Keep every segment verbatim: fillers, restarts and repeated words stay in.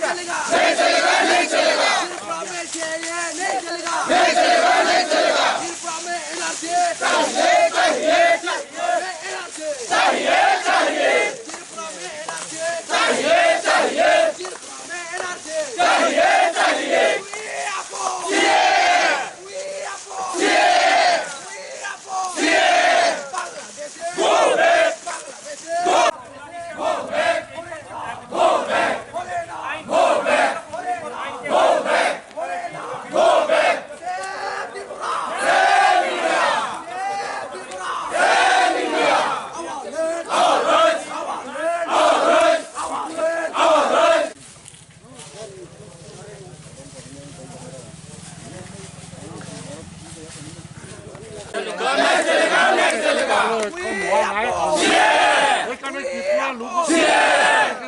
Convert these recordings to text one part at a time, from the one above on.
चलेगा, नहीं चलेगा, नहीं चलेगा। त्रिपुरा में सीएए नहीं चलेगा, नहीं चलेगा, नहीं चलेगा। त्रिपुरा में एनआरसी चाहिए, चाहिए, चाहिए। एनआरसी चाहिए, चाहिए। त्रिपुरा में एनआरसी चाहिए, चाहिए। त्रिपुरा में एनआरसी चाहिए, चाहिए। We are for CAA. We are for CAA. We are for CAA. बांग्लादेशे। Go back। बांग्लादेशे। Go back। Go back। Go back। Go back। Go back। Go back. Save Tripura. Save India. Save Tripura. Save India. Our land. Our rights. Our land. Our rights. Our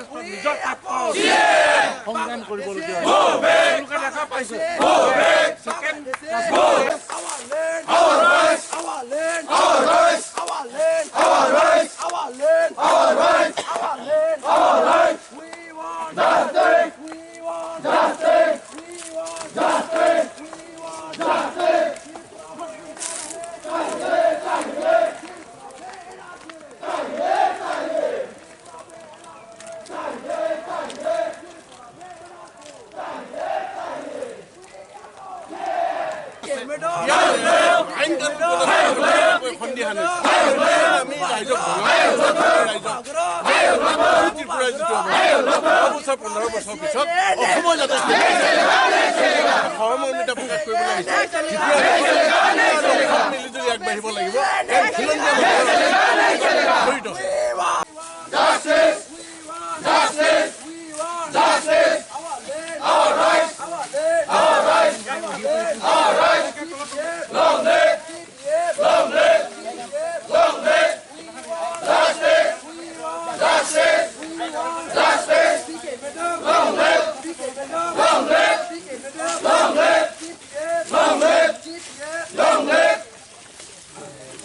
land. Our rights. সংগ্ৰাম কৰিবলগীয়া হৈছে। তেওঁলোকে দেখা পাইছে। Second, আইন কানুন প্ৰদান কৰিবলৈ সন্ধিহান হৈছে। আমি ৰাইজক জনাওঁ, ৰাইজক ত্ৰিপুৰা যিটো হ'ব, দহ বছৰ, পোন্ধৰ বছৰ পিছত অসমৰ যাতে সহমৰ্মিতা প্ৰকাশ কৰিবলৈ আহিছে। মিলিজুলি আগবাঢ়িব লাগিব। কাৰণ খিলঞ্জীয়া জড়িত। Justice! Justice! We want justice! Our land! Our rights! Our land! Our rights! Our rights! Long live! Long live! Long live! We want justice! We want justice! We want justice! Long live! Long live! Long live! Long live! Long live!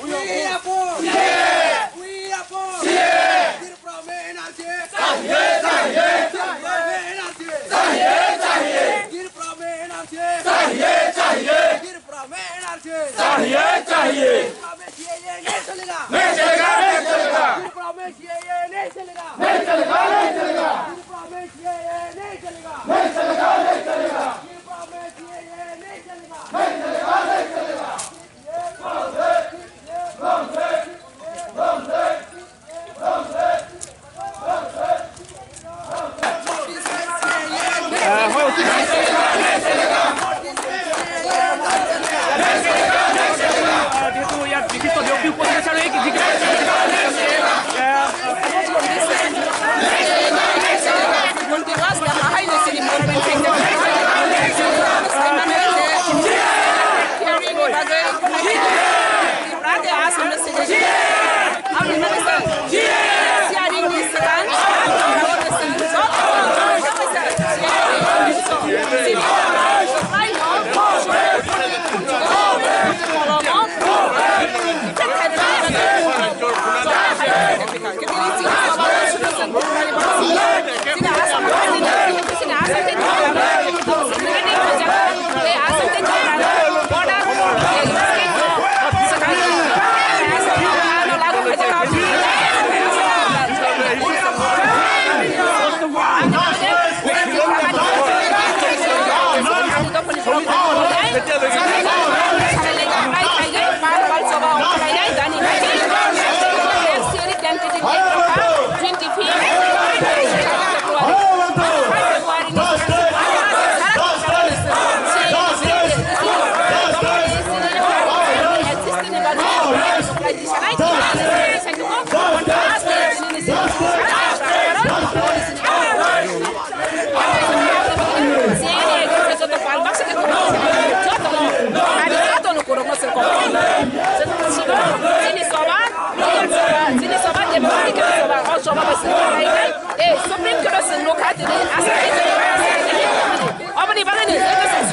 We are for CAA! We are for CAA! Tripura में एनआरसी चाहिए, चाहिए! त्रिपुरा में एनआरसी चाहिए, चाहिए! त्रिपुरा में एनआरसी चाहिए, चाहिए! त्रिपुरा में एनआरसी चाहिए, चाहिए! त्रिपुरा में सीएए नहीं चलेगा! नहीं चलेगा, नहीं चलेगा! त्रिपुरा में सीएए नहीं चलेगा! नहीं चलेगा, नहीं चलेगा! त्रिपुरा में सीएए नहीं चलेगा! नहीं चलेगा, नहीं चलेगा! त्रिपुरा में सीएए नहीं चलेगा! नहीं चलेगा, नहीं चलेगा!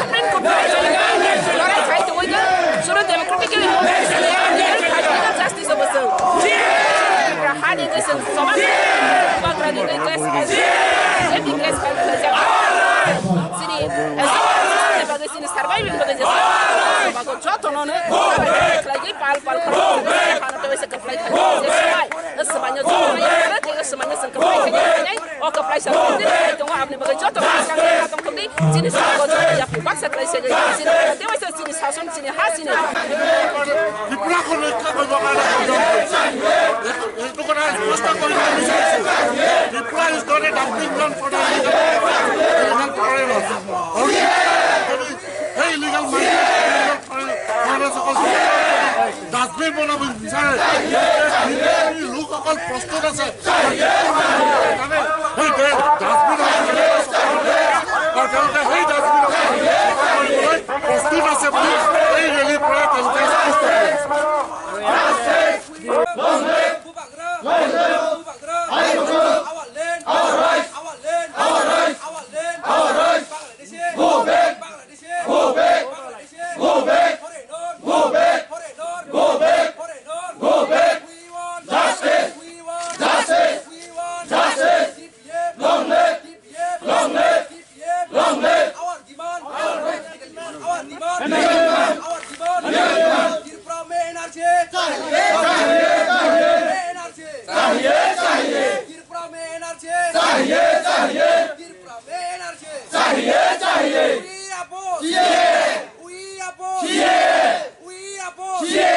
Supreme Court lorai khai tongwi kha, suru democratically justice obo chwng. Tripura ha ni chwng soba, Bubagrani request, request file khlaijak. Chini, eh, bagwi chini survival bagwi je bagwi jotono no khlaiwi pal pal khlaiwi pal pal khlaiwi je swmai, swmai no jotono ya, tei swmai no chwng khlai khlai o khlai sa khlai tongo, aboni bagwi joto khlai khlai tong thokdi, chini saka joto yapri baksa khlai se chini tewaisa chini sason chini ha chini. Tripura ko rokha koribo karone Tripura is not a dumping ground for the illegal, illegal foreigners. Hey, illegal migrants, illegal foreigners, foreigners, dustbin banabo, sir. Look, অকল প্রস্তুত আছে। Hey, dustbin আছে। Hey, dustbin আছে। প্রস্তুত আছে বুলি এই ৰেলীৰ পৰা তেওঁলোকে স্পষ্ট কৰি আছে। Bubagra! Bubagra! Our land! Our rights! Our land! Our rights! Our land! Our rights! Bangladeshi! Go back! Bangladeshi! Go back! Bangladeshi! Go back! Foreigner! Go back! Foreigner! Go back! Foreigner! Go back! We want justice! We want justice! We want justice! T P F! Long live! T P F! Long live! T P F! Long live! Our demand! Our demand! Our demand! Our demand! Tripura mein N R C! Chahiye, chahiye, chahiye! Tripura mein N R C! Chahiye, chahiye, chahiye! Tripura mein N R C! Chahiye, chahiye! Tripura mein N R C! Chahiye, chahiye! We oppose! Chahiye! We oppose! Chahiye! We oppose! Chahiye!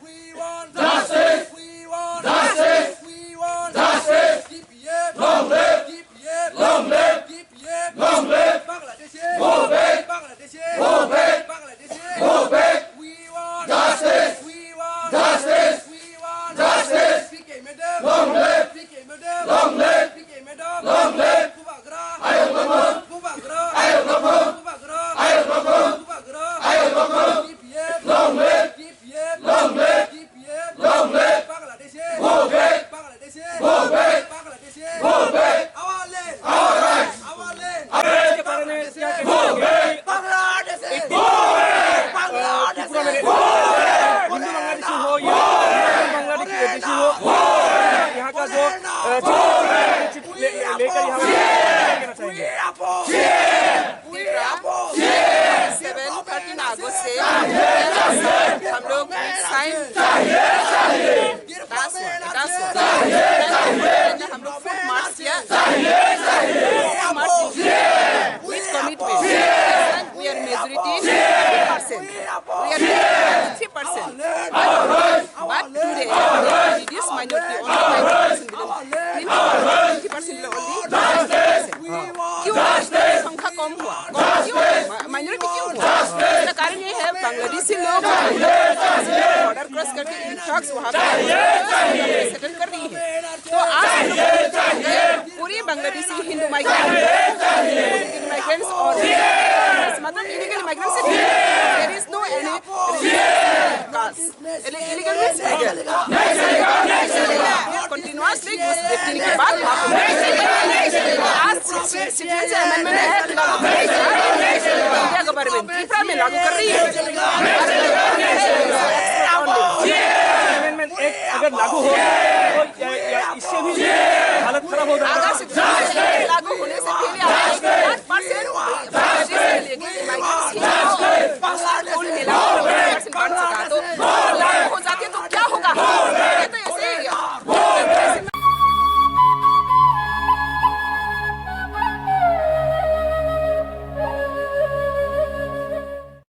We oppose! Justice! We want justice! We want justice! T P F! Long live! T P F! Long live! T P F! Long live! Bangladeshi! Go back! Bangladeshi! Go back! Bangladeshi! Go back! We want justice! We want justice! We want justice! P K madam! Long live! P K madam! Long live! P K madam! Long live! Bubagra! Ayok Nokmon! Bubagra! Ayok Nokmon! Bubagra! Ayok Nokmon! Bubagra! Ayok Nokmon! T P F! Long live! T P F! Long live! T P F! Long live! Bangladeshi! Go back! Bangladeshi! Go back! Bangladeshi! Go back! Our land! Our rights! Our land! Bangladeshi! Go back! Bangladeshi! Go back! Hindu बांग्लादेशी हो या बांग्लादेशी विदेशी हो, यहाँ का जो, अ, जो ले-, ले-, लेकर यहाँ पे रहना चाहेंगे। सेवन थर्टीन अगस्त से हम लोग साइन, दस, दस, दस, हम लोग फुट मार्च किया, फुट मार्च with commitment। We are majority fifty percent. We are fifty percent. But today, this minority only twenty percent below, twenty percent below only twenty percent. क्यों संख्या कम हुआ? कम क्यों हुआ? माइनॉरिटी क्यों हुआ? इसका कारण ये है, बांग्लादेशी लोग बॉर्डर क्रॉस करके इन ट्रक्स वहाँ पे सेटल कर रही है। तो आज हम लोग पूरी बांग्लादेशी हिंदू माइग्रेंट, इमिग्रेंट्स और मतलब illegal migrants, there is no any caste. Illegal means legal. Continuously घुस देखने के बाद आज सिटीजन अमेंडमेंट एक्ट लागू कर रही है, इंडिया गवर्नमेंट त्रिपुरा में लागू कर रही है। अमेंडमेंट एक्ट अगर लागू हो तो या, या इससे भी हालत खराब हो जाएगा। अगर सिटीजन लागू होने से पहले